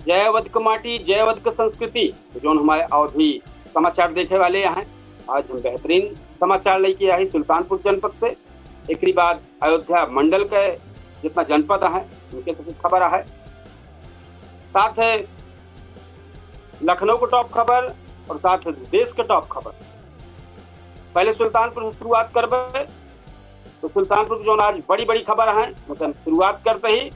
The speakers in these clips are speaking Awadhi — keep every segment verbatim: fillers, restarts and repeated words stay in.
जय अवध क माटी, जय अवध क संस्कृति। जौन हमारे अवधी समाचार देखे वाले हैं, आज हम बेहतरीन समाचार लेके आए सुल्तानपुर जनपद से। एकरी बाद अयोध्या मंडल के जितना जनपद हैं, उनके सबसे खबर है। साथ है लखनऊ के टॉप खबर और साथ है देश के टॉप खबर। पहले सुल्तानपुर से शुरुआत करबे, तो सुल्तानपुर की जौन आज बड़ी बड़ी खबर हैं, मतलब शुरुआत करते ही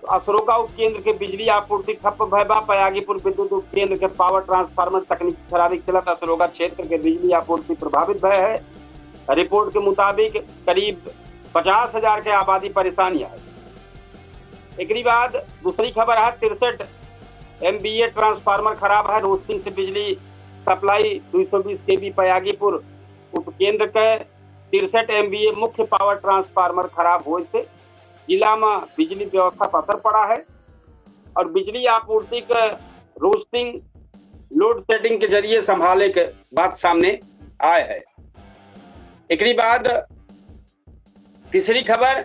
तो असरोगा उपकेंद्र के बिजली आपूर्ति ठप्प भय बा। पयागीपुर विद्युत उपकेंद्र के पावर ट्रांसफार्मर तकनीकी खराबी के चलत असरोगा क्षेत्र के बिजली आपूर्ति प्रभावित भय है। रिपोर्ट के मुताबिक करीब पचास हजार के आबादी परेशानी है। एकरी बाद दूसरी खबर है, तिरसठ एमवीए ट्रांसफार्मर खराब है, रोस्टिंग से बिजली सप्लाई दो सौ बीस केवी पयागीपुर उपकेंद्र के तिरसठ एमवीए मुख्य पावर ट्रांसफार्मर खराब होए से जिला में बिजली व्यवस्था पर असर पड़ा है और बिजली आपूर्ति के रोस्टिंग लोड शेडिंग के जरिए संभाले के बात सामने आए है। एकरी बाद तीसरी खबर,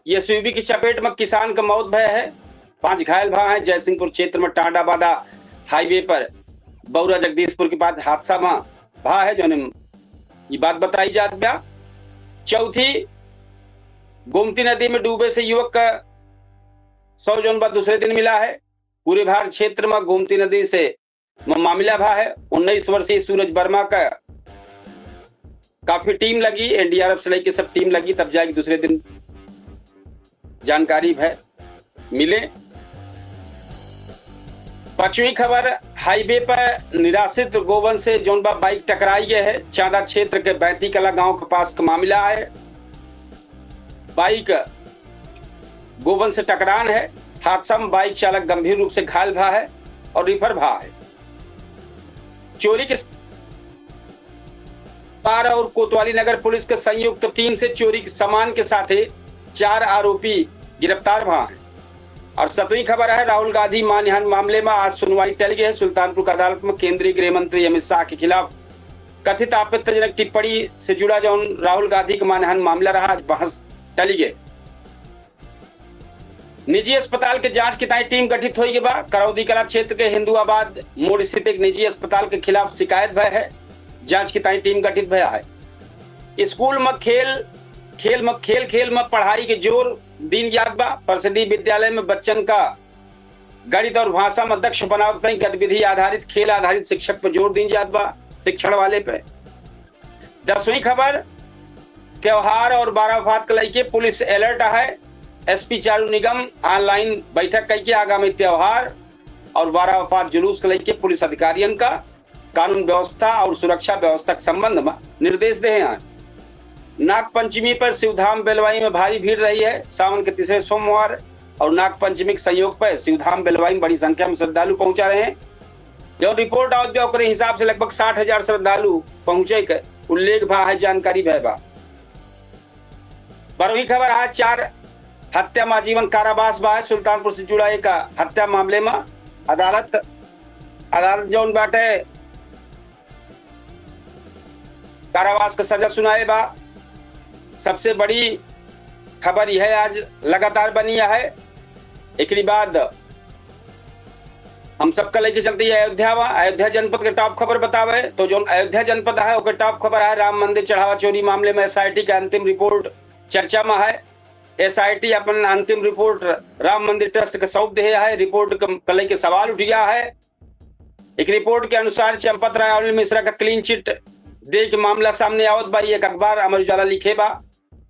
एसयूवी की चपेट में किसान का मौत भय है, पांच घायल भा है। जयसिंहपुर क्षेत्र में टांडाबादा हाईवे पर बौरा जगदीशपुर के पास हादसा में भा है, जौन ये बात बताई जात बा। चौथी, गोमती नदी में डूबे से युवक का शव जौन बा दूसरे दिन मिला है। पूरे भार क्षेत्र में गोमती नदी से म-, मामला भा है। उन्नीस वर्षीय सूरज वर्मा का काफी टीम लगी, एनडीआरएफ से लेके सब टीम लगी, तब जाके दूसरे दिन जानकारी भय मिले। पांचवी खबर, हाईवे पर निराश्रित गोवंश से जौन बा बाइक टकराई गए है। चांदा क्षेत्र के बैती कला गांव के पास का मामला है। बाइक गोवंश से टकरान है। हादसा में बाइक चालक गंभीर रूप से घायल भा है और रिफर भा है। चोरी के पार और कोतवाली नगर पुलिस के संयुक्त टीम से चोरी के सामान के साथे चार आरोपी गिरफ्तार भा हैं। और सतवीं खबर है, राहुल गांधी मानहानि मामले में आज सुनवाई टल गई है। सुल्तानपुर की अदालत में केंद्रीय गृह मंत्री अमित शाह के खिलाफ कथित आपत्तिजनक टिप्पणी से जुड़ा जौन राहुल गांधी के मानहानि मामला रहा, आज बहस टल गए। निजी अस्पताल के जांच की ताई टीम गठित होई के बा। करौदी कला क्षेत्र के हिंदुआबाद मोड़ स्थित एक निजी अस्पताल के खिलाफ शिकायत भय है, जांच की ताई टीम गठित भया है। स्कूल में खेल, खेल में, खेल, खेल में पढ़ाई के जोर दीन जात बा। परिषदीय विद्यालय में बच्चन का गणित और भाषा में दक्ष बनावे ताई गतिविधि आधारित, खेल आधारित शिक्षक पर जोर दीन जात बा, शिक्षण वाले पे। दसवीं खबर, त्योहार और बारावफात के लेके पुलिस अलर्ट है। एसपी चारू निगम ऑनलाइन बैठक करके आगामी त्योहार और बारावफात जुलूस के लेके पुलिस अधिकारियन का कानून व्यवस्था और सुरक्षा व्यवस्था के संबंध में निर्देश दे हैं। नाग पंचमी पर शिवधाम बेलवाई में भारी भीड़ रही है। सावन के तीसरे सोमवार और नाग पंचमी के संयोग पर शिवधाम बेलवाई में बड़ी संख्या में श्रद्धालु पहुंचा रहे हैं। जौन रिपोर्ट आवत बा, ओकरे हिसाब से लगभग साठ हजार श्रद्धालु पहुंचे के उल्लेख भा है, जानकारी भय बा। बारहवीं खबर है, चार हत्या में आजीवन कारावास भा है। सुल्तानपुर से जुड़ा एक हत्या मामले में अदालत, अदालत जौन बाटे कारावास का सजा सुनाए बा। सबसे बड़ी खबर यह आज लगातार बनी है। एकरी बाद हम सबका लेके चलते हैं अयोध्या। वहाँ अयोध्या जनपद के टॉप खबर बतावे तो जौन अयोध्या जनपद है, ओकर टॉप खबर है राम मंदिर चढ़ावा चोरी मामले में एसआईटी के अंतिम रिपोर्ट चर्चा में है। एसआईटी अपन अंतिम रिपोर्ट राम मंदिर ट्रस्ट के सौंप दे है। रिपोर्ट के, के लेके सवाल उठ गया है। एक रिपोर्ट के अनुसार चंपत राय अनिल मिश्रा का क्लीन चिट दे के मामला सामने आवत बा। ये एक अखबार अमर उजाला लिखे बा,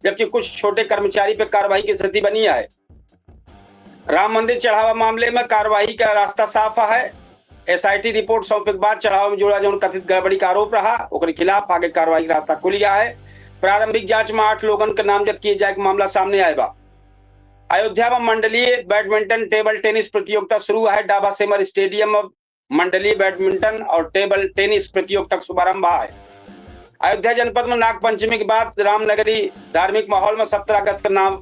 जबकि कुछ छोटे कर्मचारी पे कार्रवाई की स्थिति बनी है। राम मंदिर चढ़ावा मामले में कार्रवाई का रास्ता साफ है। एसआईटी रिपोर्ट सौंपे के बाद चढ़ावा में जुड़ा जौन कथित गड़बड़ी का आरोप रहा, ओकरे खिलाफ आगे कार्रवाई का रास्ता खुल गया है। प्रारंभिक जांच में आठ लोगन के नामजद किए जाए के मामला सामने आए बा। अयोध्या में मंडलीय बैडमिंटन टेबल टेनिस प्रतियोगिता शुरू है। डाबा सेमर स्टेडियम में मंडलीय बैडमिंटन और टेबल टेनिस प्रतियोगिता का शुभारंभ है। अयोध्या जनपद में नाग पंचमी के बाद रामनगरी धार्मिक माहौल में सत्रह अगस्त का नाम,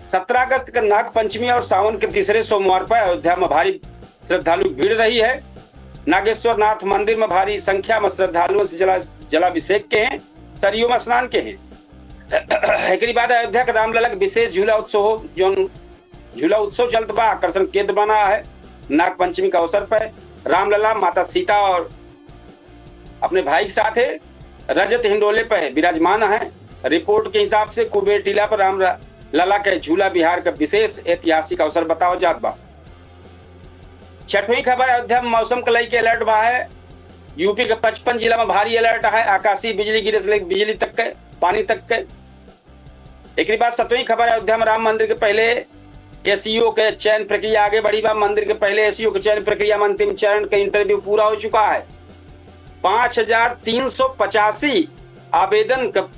सत्रह अगस्त का नाग पंचमी और सावन के तीसरे सोमवार पर अयोध्या में भारी श्रद्धालु भीड़ रही है। नागेश्वर नाथ मंदिर में भारी संख्या में श्रद्धालुओं से जला, जलाभिषेक के हैं, सरयू में स्नान के हैं। एकरी बाद अयोध्या के रामलला के विशेष झूला उत्सव हो, जौन झूला उत्सव चलत बा, आकर्षण केंद्र बना है। नाग पंचमी के अवसर पर रामलला माता सीता और अपने भाई के साथ है, रजत हिंडोले पर विराजमान है। रिपोर्ट के हिसाब से कुबेर टीला पर राम र-, लला के झूला बिहार का विशेष ऐतिहासिक अवसर बतावा जात बा। छठवीं खबर, अयोध्या में मौसम के लइके अलर्ट बा है। यूपी के पचपन जिला में भारी अलर्ट है, आकाशीय बिजली गिरे से लेके बिजली तक के, पानी तक के। एकरी बाद सतवीं खबर, अयोध्या में राम मंदिर के पहले एसईओ के चयन प्रक्रिया आगे बढ़ी बा। मंदिर के पहले एसईओ के चयन प्रक्रिया में अंतिम चरण के इंटरव्यू पूरा हो चुका है। पाँच हजार तीन सौ पचासी आवेदन क-,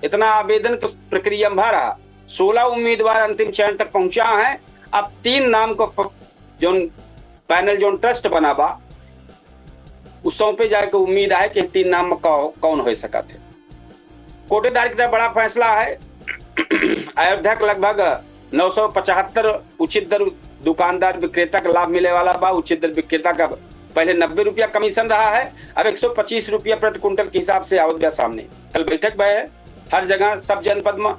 इतना आवेदन के प्रक्रिया में भरा। सोलह उम्मीदवार अंतिम चरण तक पहुंचा है। अब तीन नाम को प-, जोन पैनल जोन ट्रस्ट बना बा, उ सौंपे जाए के उम्मीद आहे कि तीन नाम में कौ-, कौन हो सकत है। कोटेदार की तरफ बड़ा फैसला है। अयोध्या के लगभग नौ सौ पचहत्तर उचित दर दुकानदार विक्रेता का लाभ मिले वाला बा। उचित दर विक्रेता का पहले नब्बे रुपया कमीशन रहा है, अब एक सौ पच्चीस रुपया प्रति कुंटल के हिसाब से आवत बा सामने। कल बैठक भय है हर जगह सब जनपद में।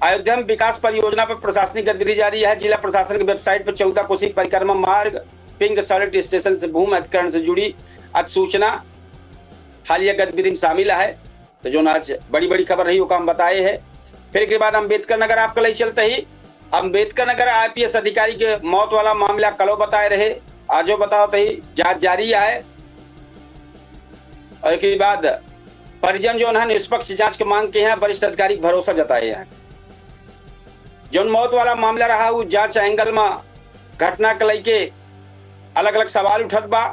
अयोध्या में विकास परियोजना पर प्रशासनिक गतिविधि जारी है। जिला प्रशासन के वेबसाइट पर चौदह कोसी परिक्रमा मार्ग, पिंक सॉलिड स्टेशन से भूमि अधिग्रहण से जुड़ी अधिसूचना हालिया गतिविधि में शामिल है। तो जोन आज बड़ी बड़ी खबर रही, ओका हम बताए है। फिर एकरे बाद अम्बेडकर नगर आपका लई चलते ही, अम्बेडकर नगर आईपीएस अधिकारी के मौत वाला मामला कलो बताए रहे, आजो बतावत ही, जांच जारी है। और एकरे बाद परिजन जोन है निष्पक्ष जांच के मांग के हैं, वरिष्ठ अधिकारी के भरोसा जताए हैं। जोन मौत वाला मामला रहा, उ जांच एंगल में घटना के लइके अलग-अलग सवाल उठत बा।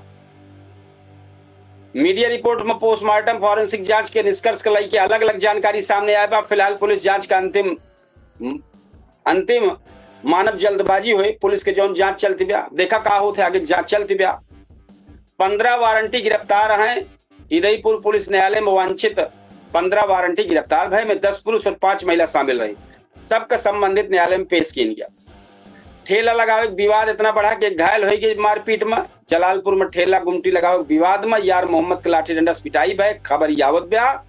मीडिया रिपोर्ट में पोस्टमार्टम, फॉरेंसिक जांच के निष्कर्ष के लइके अलग-अलग जानकारी सामने आए बा। फिलहाल पुलिस जांच का अंतिम, अंतिम मानव जल्दबाजी होई। पुलिस के जौन जांच चलती बा, देखा का होत है आगे, जांच चलती बा। पन्द्रह वारंटी गिरफ्तार हैं। इदयपुर पुलिस न्यायालय में वांछित पन्द्रह वारंटी गिरफ्तार भय में दस पुरुष और पांच महिला शामिल रही। सबका संबंधित न्यायालय में पेश कीन गया। ठेला लगावे के विवाद इतना बढ़ा कि घायल होई गई मारपीट में। जलालपुर में ठेला गुमटी लगावे के विवाद में यार मोहम्मद के लाठी डंडा से पिटाई भय, खबर आवत बा।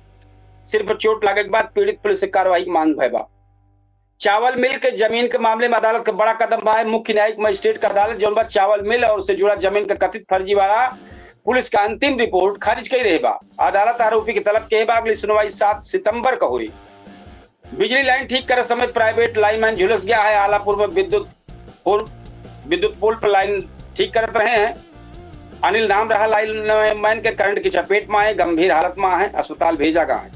सिर पर चोट लागे के बाद पीड़ित पुलिस से कार्रवाई की मांग भय बा। चावल मिल के जमीन के मामले में अदालत का बड़ा कदम बा है। मुख्य न्यायिक मजिस्ट्रेट का अदालत जौन बा चावल मिल और उससे जुड़ा जमीन का कथित फर्जीवाड़ा पुलिस का अंतिम रिपोर्ट खारिज कई रहे बा। अदालत आरोपी की तलब के बा, अगली सुनवाई सात सितंबर का हुई। बिजली लाइन ठीक करे समय प्राइवेट लाइनमैन झुलस गया है। आलापुर में विद्युत पोल, विद्युत पोल पर लाइन ठीक करत रहे हैं। अनिल नाम रहा लाइनमैन के, करंट की चपेट में आए, गंभीर हालत में है, अस्पताल भेजा गया है।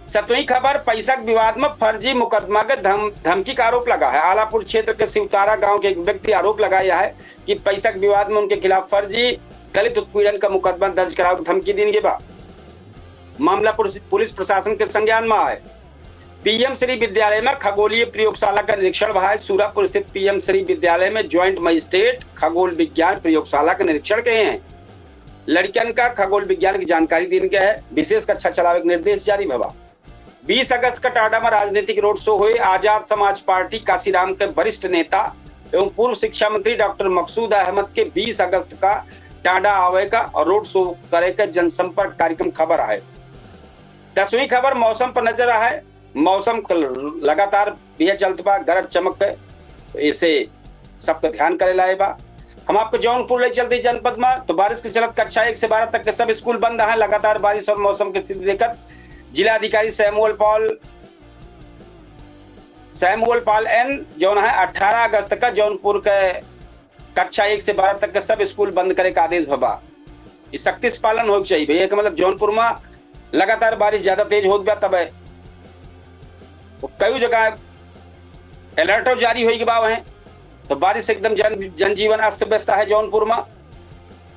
सतवीं खबर, पैसा के विवाद में फर्जी मुकदमा के धम-, धमकी का आरोप लगा है। आलापुर क्षेत्र के शिवतारा गांव के एक व्यक्ति आरोप लगाया है कि पैसा के विवाद में उनके खिलाफ फर्जी दलित उत्पीड़न का मुकदमा दर्ज करावे की धमकी दीन गई बा। मामला पुलिस, पुलिस प्रशासन के संज्ञान में आए। पीएम श्री विद्यालय में खगोलीय प्रयोगशाला का निरीक्षण भा है। सूरापुर स्थित पीएम श्री विद्यालय में ज्वाइंट मजिस्ट्रेट खगोल विज्ञान प्रयोगशाला का निरीक्षण किए हैं। लड़कियन का खगोल विज्ञान की जानकारी दीन गया है। विशेष कक्षा चलावे के निर्देश जारी भवा। बीस अगस्त का टांडा में राजनीतिक रोड शो हुए। आजाद समाज पार्टी काशीराम के वरिष्ठ नेता एवं पूर्व शिक्षा मंत्री डॉक्टर मकसूद अहमद के बीस अगस्त का टांडा आवे का और रोड शो करे का जनसंपर्क कार्यक्रम खबर है। दसवीं खबर मौसम पर नजर है। मौसम क-, लगातार यह चलत बा गरज चमक के, इसे सबके ध्यान करे लाए बा। हम आपको जौनपुर ले चलते जनपद में, तो बारिश के चलत कक्षा एक से बारह तक के सब स्कूल बंद हैं। लगातार बारिश और मौसम की स्थिति देखत जिला अधिकारी सैमुअल पॉल, सैमुअल पॉल एन जौन है अठारह अगस्त का जौनपुर के कक्षा एक से बारह तक के सब स्कूल बंद करे का आदेश भवा। ई सख्ती से पालन होए के चाहिए भैया। एकर मतलब जौनपुर में लगातार बारिश ज्यादा तेज होत बा, तब कई जगह अलर्टो जारी होई के बा वहीं। तो बारिश से एकदम जन, जनजीवन अस्त व्यस्त है जौनपुर में।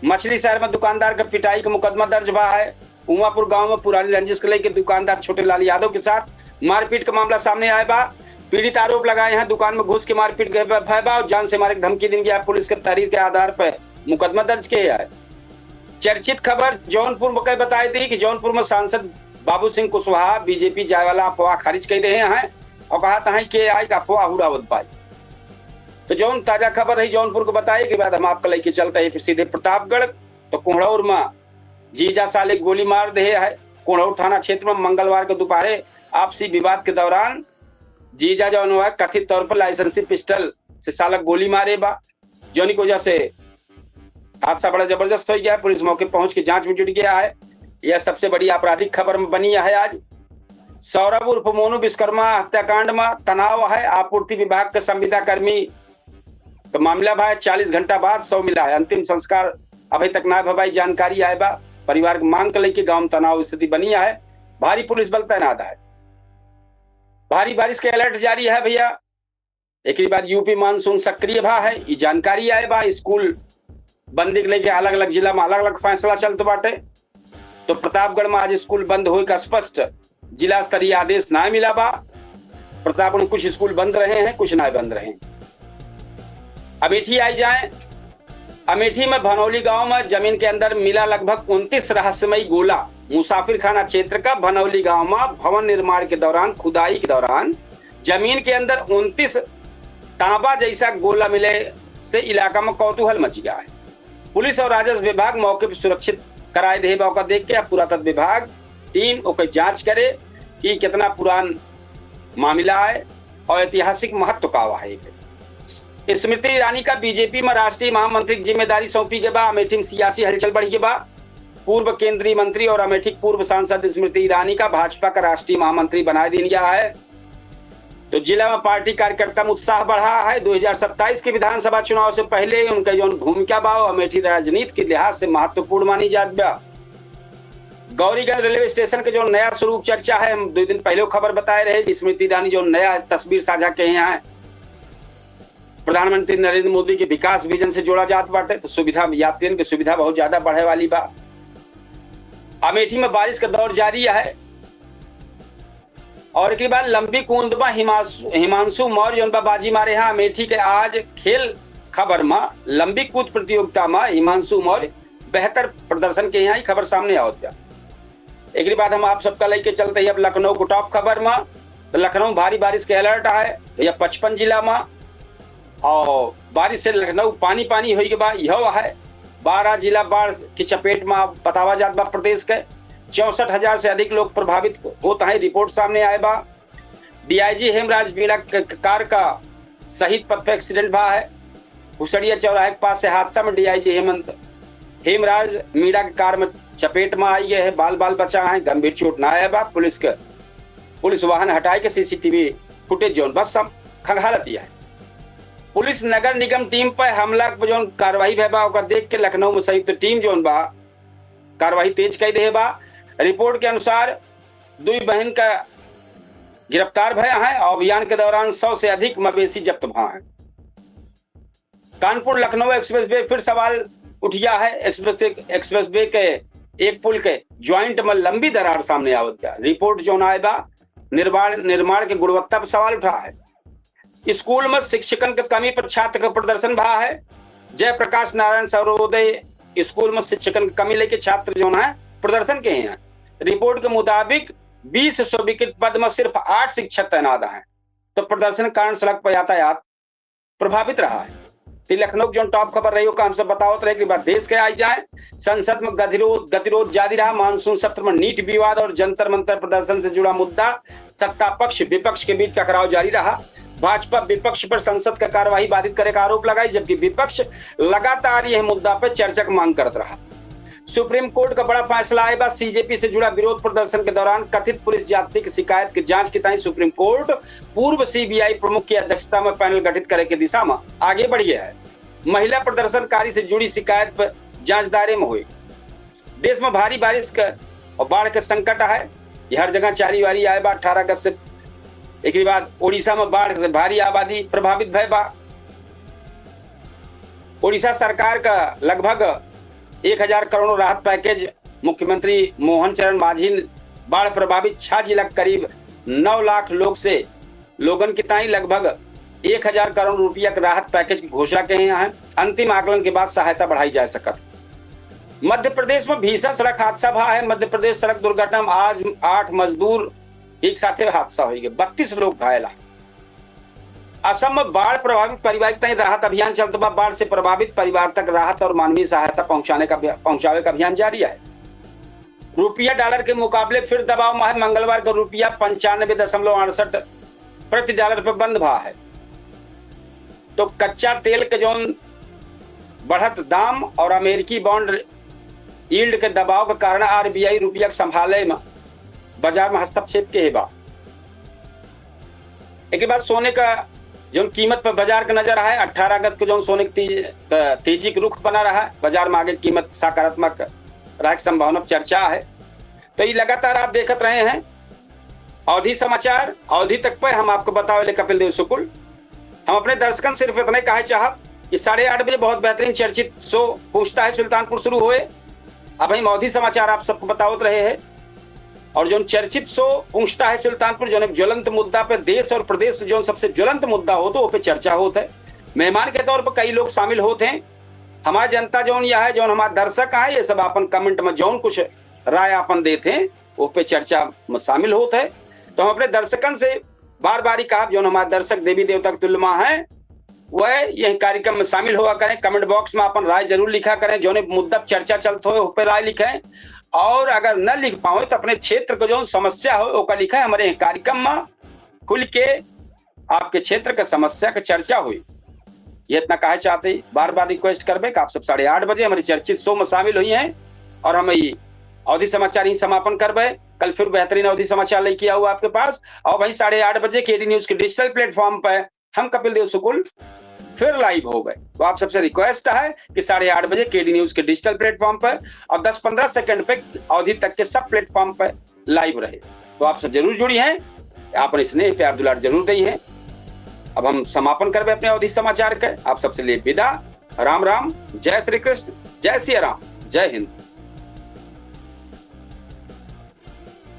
मछली शहर में दुकानदार के पिटाई के मुकदमा दर्ज बा है। उमापुर गांव में पुरानी रंजिश के लेके दुकानदार छोटे लाल यादव के साथ मारपीट का मामला सामने आए बा। पीड़ित आरोप लगाए हैं दुकान में घुस के मारपीट के भय बा और जान से मारे की धमकी दीन गया। पुलिस के तहरीर के आधार पर मुकदमा दर्ज किया है। चर्चित खबर जौनपुर में कई बताई थी कि जौनपुर में सांसद बाबू सिंह कुशवाहा बीजेपी जाए वाला अफवाह खारिज कर रहे हैं और कहा था कि आई अफवाह उड़ावत बाई। तो जौन ताजा खबर रही जौनपुर को बताए के बाद हम आपका लेके चलते हैं फिर सीधे प्रतापगढ़। तो कोहड़ौर में जीजा साले गोली मार दे है। कोहड़ौर थाना क्षेत्र में मंगलवार को दोपहरे आपसी विवाद के दौरान जीजा जौन हुआ कथित तौर पर लाइसेंसी पिस्टल से साला गोली मारे बा, जौन की वजह से हादसा बड़ा जबरदस्त हो गया है। पुलिस मौके पहुंच के जांच में जुट गया है। यह सबसे बड़ी आपराधिक खबर में बनी है आज। सौरभ उर्फ मोनू विश्वकर्मा हत्याकांड में तनाव है। आपूर्ति विभाग के संविदा कर्मी का मामला बा, चालीस घंटा बाद शव मिला है। अंतिम संस्कार अभी तक ना भवा, ई जानकारी आए बा। परिवार के मांग के लेके गांव में तनाव स्थिति बनी है। भारी पुलिस बल तैनात है। भारी बारिश के अलर्ट जारी है भैया। एकरी बाद यूपी मानसून सक्रिय भा है, ई जानकारी आए बा। स्कूल बंदी के लेके अलग-अलग जिला में अलग-अलग फैसला चलत बाटे। तो प्रतापगढ़ में आज स्कूल बंद होए का स्पष्ट जिला स्तरीय आदेश ना मिला बा। प्रतापगढ़ में कुछ स्कूल बंद रहे हैं, कुछ ना बंद रहे हैं। अमेठी आई जाए, अमेठी में भनौली गांव में जमीन के अंदर मिला लगभग उनतीस रहस्यमयी गोला। मुसाफिर खाना क्षेत्र का भनौली गांव में भवन निर्माण के दौरान, खुदाई के दौरान जमीन के अंदर उनतीस तांबा जैसा गोला मिले से इलाका में कौतूहल मच गया है। पुलिस और राजस्व विभाग मौके पर सुरक्षित कराए दे बा, ओका देख के अब पुरातत्व विभाग टीम ओके जांच करे कि कितना पुरान मामला है और ऐतिहासिक महत्व का है। स्मृति ईरानी का बीजेपी में राष्ट्रीय महामंत्री की जिम्मेदारी सौंपी गई बा। अमेठी में सियासी हलचल बढ़ गई बा। पूर्व केंद्रीय मंत्री और अमेठी की पूर्व सांसद स्मृति ईरानी का भाजपा का राष्ट्रीय महामंत्री बनाए दीन गया है। तो जिला में पार्टी कार्यकर्ता में उत्साह बढ़ा है। दो हज़ार सत्ताईस के विधानसभा चुनाव से पहले उनका जौन भूमिका बा, वो अमेठी राजनीति के लिहाज से महत्वपूर्ण मानी जात बा। गौरीगंज रेलवे स्टेशन के जो नया स्वरूप चर्चा है, हम दो दिन पहले खबर बताए रहे कि स्मृति ईरानी जो नया तस्वीर साझा किहे हैं, प्रधानमंत्री नरेंद्र मोदी के विकास विजन से जोड़ा जात बाटे, तो सुविधा, यात्रियन के सुविधा बहुत ज्यादा बढ़े वाली बा। अमेठी में बारिश का दौर जारी है और एक बार लंबी कूद में हिमांशु, हिमांशु मौर्य जौन बा बाजी मारे हैं अमेठी के। आज खेल खबर में लंबी कूद प्रतियोगिता में हिमांशु मौर्य बेहतर प्रदर्शन के यहाँ ही खबर सामने आवत बा। एकरी बाद हम आप सबका लेके चलते हैं अब लखनऊ को टॉप खबर में। तो लखनऊ भारी बारिश के अलर्ट है, तो यह पचपन जिला में और बारिश से लखनऊ पानी पानी होई के बा, यह है। बारह जिला बाढ़ की चपेट में बतावा जात बा प्रदेश के। चौसठ हजार से अधिक लोग प्रभावित होत हैं, रिपोर्ट सामने आए बा। डीआईजी हेमराज मीणा के कार का सही पथ पे एक्सीडेंट भा है। हुसड़िया चौराहे के पास से हादसा में डीआईजी हेमंत, हेमराज मीणा के कार में चपेट में आई गए है, बाल बाल बचा है, गंभीर चोट ना आया बा। पुलिस के, पुलिस वाहन हटाए के सीसीटीवी फुटेज जौन बा सब खंगालत ही है। पुलिस नगर निगम टीम पर हमला पर जौन कार्रवाई भय बा ओकर देख के लखनऊ में संयुक्त टीम जौन बा कार्रवाई तेज कई दे बा। रिपोर्ट के अनुसार दुई बहन का गिरफ्तार भया है और अभियान के दौरान सौ से अधिक मवेशी जब्त भा है। कानपुर लखनऊ एक्सप्रेस वे फिर सवाल उठ गया है। एक्सप्रेस, एक्सप्रेस वे के एक पुल के ज्वाइंट में लंबी दरार सामने आवत बा। रिपोर्ट जौन आए बा निर्माण, निर्माण के गुणवत्ता पर सवाल उठा है। स्कूल में शिक्षकन के कमी पर छात्र का प्रदर्शन भा है। जयप्रकाश नारायण सर्वोदय स्कूल में शिक्षकन के कमी लेके छात्र जौन है प्रदर्शन के हैं। रिपोर्ट के मुताबिक बीस स्वीकृत पद में सिर्फ आठ शिक्षक तैनात हैं, तो प्रदर्शन के कारण सड़क पर यातायात प्रभावित रहा है। तो लखनऊ की जौन टॉप खबर रही ओका हम सब बतावत रहे कि बात देश के आई जाए। संसद में गतिरोध, गतिरोध जारी रहा। मानसून सत्र में नीट विवाद और जंतर मंतर प्रदर्शन से जुड़ा मुद्दा, सत्ता पक्ष विपक्ष के बीच टकराव जारी रहा। भाजपा विपक्ष पर संसद का कार्यवाही बाधित करे का आरोप लगाई, जबकि विपक्ष लगातार यह मुद्दा पर चर्चा की मांग करत रहा। सुप्रीम कोर्ट का बड़ा फैसला आए बा। सीजेपी से जुड़ा विरोध प्रदर्शन के दौरान कथित पुलिस ज्यादती की शिकायत की जांच की ताई सुप्रीम कोर्ट पूर्व सीबीआई प्रमुख की अध्यक्षता में पैनल गठित करे के दिशा में आगे बढ़ गया है। महिला प्रदर्शनकारी से जुड़ी शिकायत पर जांच दायरे में हुई। देश में भारी बारिश का और बाढ़ के संकट है, ये हर जगह चारी वारी आए बा। अठारह अगस्त से, एक बाद उड़ीसा में बाढ़ से भारी आबादी प्रभावित भय बा। उड़ीसा सरकार का लगभग एक हजार करोड़ राहत पैकेज। मुख्यमंत्री मोहन चरण मांझी ने बाढ़ प्रभावित छह जिला के करीब नौ लाख लोग से, लोगन के ताई लगभग एक हजार करोड़ रुपया के राहत पैकेज की घोषणा के हैं। अंतिम आकलन के बाद सहायता बढ़ाई जा सकत। मध्य प्रदेश में भीषण सड़क हादसा भा है। मध्य प्रदेश सड़क दुर्घटना में आज आठ मजदूर एक साथे हादसा हो गए, बत्तीस लोग घायल हैं। असम में बाढ़ प्रभावित परिवार के ताई राहत अभियान चलत बा। बाढ़ से प्रभावित परिवार तक राहत और मानवीय सहायता पहुंचाने का, पहुंचावे का अभियान जारी है। रुपया डॉलर के मुकाबले फिर दबाव में है। मंगलवार को रुपया पंचानबे दशमलव अड़सठ प्रति डॉलर पे बंद भा है। तो कच्चा तेल के जौन बढ़त दाम और अमेरिकी बॉन्ड यील्ड के दबाव के कारण आरबीआई रुपया के संभाले में बाजार में हस्तक्षेप के बा। एक बार सोने का जौन कीमत पर बाजार के नजर है, अठारह अगस्त को जौन सोने की तेज-, त-, तेजी के रुख बना रहा, बाजार में आगे कीमत सकारात्मक रहे के संभावना पर चर्चा है। तो ये लगातार आप देखत रहे हैं अवधी समाचार, अवधी तक पे हम आपको बतावे ले कपिल देव शुक्ल। हम अपने दर्शकन से सिर्फ इतने कहे चाहब कि साढ़े आठ बजे बहुत बेहतरीन चर्चित शो पूछता है सुल्तानपुर शुरू होए। अब हम अवधी समाचार आप सबको बतावत रहे हैं। और जौन चर्चित शो पूछता है सुल्तानपुर, जौन एक ज्वलंत मुद्दा पे देश और प्रदेश में जौन सबसे ज्वलंत मुद्दा होत है, वो पे चर्चा होत है। मेहमान के तौर पर कई लोग शामिल होत हैं। हमार जनता जौन यह है, जौन हमार दर्शक आए, ये सब आपन कमेंट में जौन कुछ राय आपन देत हैं, वो पे चर्चा में शामिल होत है। तो हम अपने दर्शकन से बार बार ही कहा, जौन हमार दर्शक देवी देवता के तुल्य माँ हैं, वह यह कार्यक्रम में शामिल हुआ करें। कमेंट बॉक्स में अपन राय जरूर लिखा करें, जौने मुद्दा पर चर्चा चलत हो, उस पे राय लिखें। और अगर न लिख पावे तो अपने क्षेत्र को जौन समस्या हो, ओका लिखें। हमारे यह कार्यक्रम में खुल के आपके क्षेत्र के समस्या के चर्चा हुई। ये इतना कहे चाहते ही बार बार रिक्वेस्ट करबे कि आप सब साढ़े आठ बजे हमारे चर्चित शो में शामिल हुई हैं और हम ये अवधी समाचार ही समापन करबे। कल फिर बेहतरीन अवधी समाचार लेके आऊ आपके पास। और वहीं साढ़े आठ बजे केडी न्यूज के डिजिटल प्लेटफॉर्म पे हम कपिल देव शुक्ल फिर लाइव हो गए। तो आप सबसे रिक्वेस्ट है कि साढ़े आठ बजे केडी न्यूज के डिजिटल प्लेटफॉर्म पर और दस पन्द्रह सेकंड पे अवधी तक के सब प्लेटफॉर्म पर लाइव रहे। तो आप सब जरूर जुड़ी हैं, आपन स्नेह प्यार दुलार जरूर दई हैं। अब हम समापन करबे अपने अवधी समाचार के। आप सबसे लिए विदा। राम राम, जय श्री कृष्ण, जय सिया राम, जय हिंद।